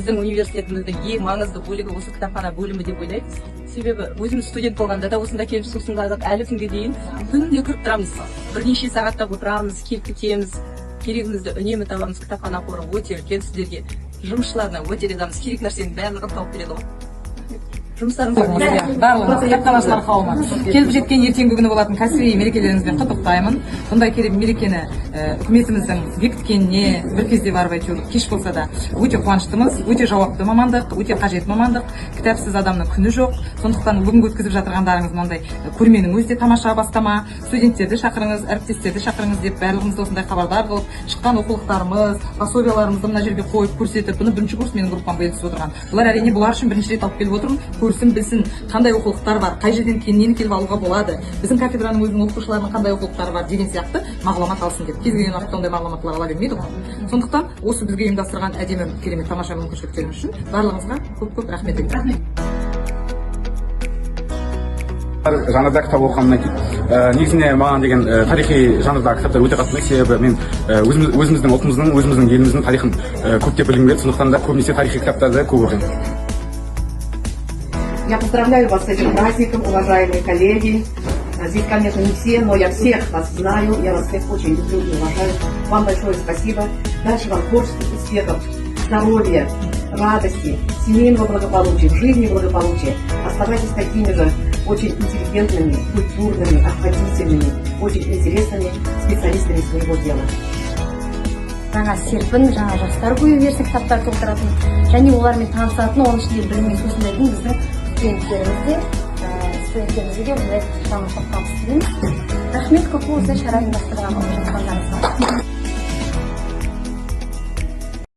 Біздің университетіміздің ең маңызды бөлігі осы кітапхана бөлімі деп ойлаймыз. Себебі өзіміз студент болғанда да осында келіп сусындадық, әлі күнге дейін күнде кіріп тұрамыз. Бірнеше сағаттап отырамыз, келіп кетеміз. Керегімізді үнемі табамыз. Кітапхана қоры өте үлкен. Сіздерге, жұмысшыларына өте ризамыз. Керек нәрсенің барлығын тауып береді ғой. Жұмыстарыңыз Барлығыңыз, кітапханашылар қауымы, келіп жеткен ертеңгі күні болатын кәсіби мерекелеріңізбен құттықтаймын. Бұндай мерекені үкіметіміздің бекіткеніне бір кезде барып, әйтеуір кеш болса да, өте қуаныштымыз. Өте жауапты мамандық, өте қажет мамандық. Кітапсыз адамның күні жоқ. Сондықтан бүгінгі өткізіп жатырғандарыңыз мынандай көрменің өзі де тамаша бастама. Студенттерді шақырыңыз, әріптестерді шақырыңыз деп, барлығымызды осындай хабардар қылып, шыққан оқулықтарымыз, пособияларымызды мына жерге қойып көрсетіп, бұны бірінші курс, менің группам биыл түсіп отырған бұлар, әрине, бұлар үшін бірінші рет алып келіп отырмын. Көрсін, білсін, қандай оқулықтар бар, қай жерден нені келіп алуға болады, біздің кафедраның өзінің оқытушыларының қандай оқулықтары бар деген сияқты мағлұмат алсын деп. Кез келген уақытта ондай мағлұматтар ала бермейді ғой. Сондықтан осы бізге ұйымдастырған әдемі, керемет, тамаша мүмкіншіліктеріңіз үшін барлығыңызға көп көп рахмет айтамын. Жанрда кітап оқыған ұнайды. Негізінде маған деген тарихи жанрдағы кітаптар өте қатты ұнайды, себебі мен өзіміздің ұлтымыздың, өзіміздің еліміздің тарихын көптеп білгім келеді. Сондықтан да көбінесе тарихи кітаптарды көп оқимын. Я поздравляю вас с этим праздником, уважаемые коллеги. Здесь, конечно, не все, но я всех вас знаю, я вас всех очень люблю и уважаю. Вам большое спасибо. Дальше вам творческих успехов, здоровья, радости, семейного благополучия, в жизни благополучия. Оставайтесь такими же очень интеллигентными, культурными, обходительными, очень интересными специалистами своего дела. Жаңа серпін, жаңа жастар көбейе берсін кітаптар толтыратын және олармен танысатын, оның ішінде білімге сусындайтын біздің студенттеріміз де, студенттерімізге де осындай шығармашылық табыс тілейміз. Рахмет көп, осындай шара ұйымдастырған жатқандарыңызға.